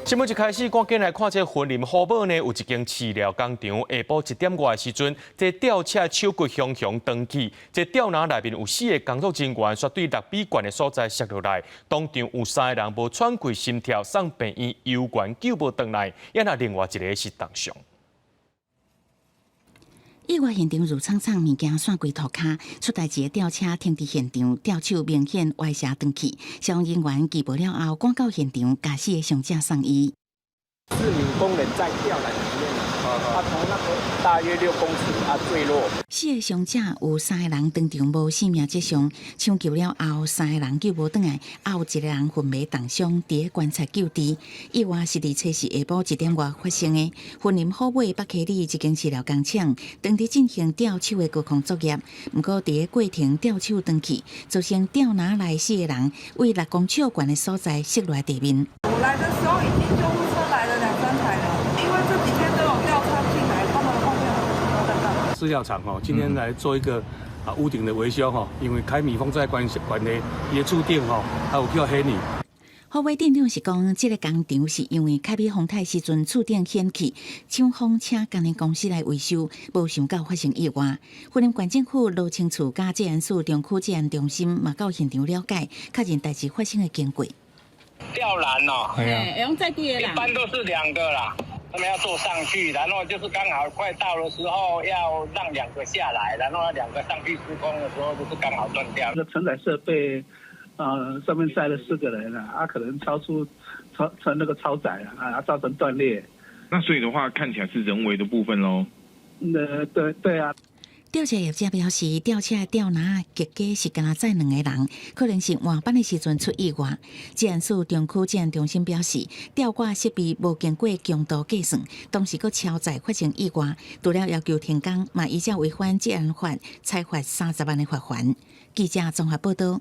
新聞一開始，趕緊來看這雲林虎尾呢，有一間飼料工廠，下晡1點外的時陣，這吊車手骨雄雄斷去，這吊籃內面有四个工作人員，煞對6米懸的所在摔落來，當場有三个人無喘氣心跳，送病院猶原救無轉來，抑若另外一个是重傷。意外現場挐氅氅物件散規塗跤，出代誌的吊車停佇現場，吊手明顯歪斜斷去。消防人員緝無了後，趕到現場，共四个傷者送醫。四名工人在吊籃裡面，他從那個大約6公尺啊墜落。四个傷者有三个人當場無生命跡象，搶救了後三个人救無轉來，還有一个人昏迷重傷，佇咧觀察救治。意外是佇初四下晡1點外發生的，雲林虎尾北溪里一間飼料工廠，當佇進行吊手的高空作業，毋過佇咧過程吊手斷去，造成吊籃內四个人對6公尺懸的所在摔落來地面。我來的時候已經救護車來了兩三台了，因為這幾天都有吊車進來，他們後面都在幹。飼料廠吼，今天來做一個屋頂的維修吼，因為開米風災關係關係，伊的柱頂吼，還有叫黑泥。虎尾鎮長是講，這个工廠是因為開米風颱時陣柱頂掀起，廠方請工人公司來維修，無想到發生意外。雲林縣政府羅清處佮治安署中區治安中心嘛到現場了解，確認代誌發生的經過。吊籃哦，係啊，用在地的一般都是兩個啦，他們要坐上去，然後就是剛好快到的時候要讓兩個下來，然後兩個上去施工的時候就是剛好斷掉。那個承載設備，上面載了四個人啊，可能超出超超那個超載啊，造成斷裂。那所以的話，看起來是人為的部分嘍。那對對啊。吊車業者表示，吊車的吊籃結果是干焦載兩个人，可能是換班的時陣出意外。治安署中區治安中心表示，吊掛設備無經過強度計算，當時閣超載發生意外，除了要求停工，嘛依照違反治安法，裁罰30萬的罰鍰。記者綜合報道。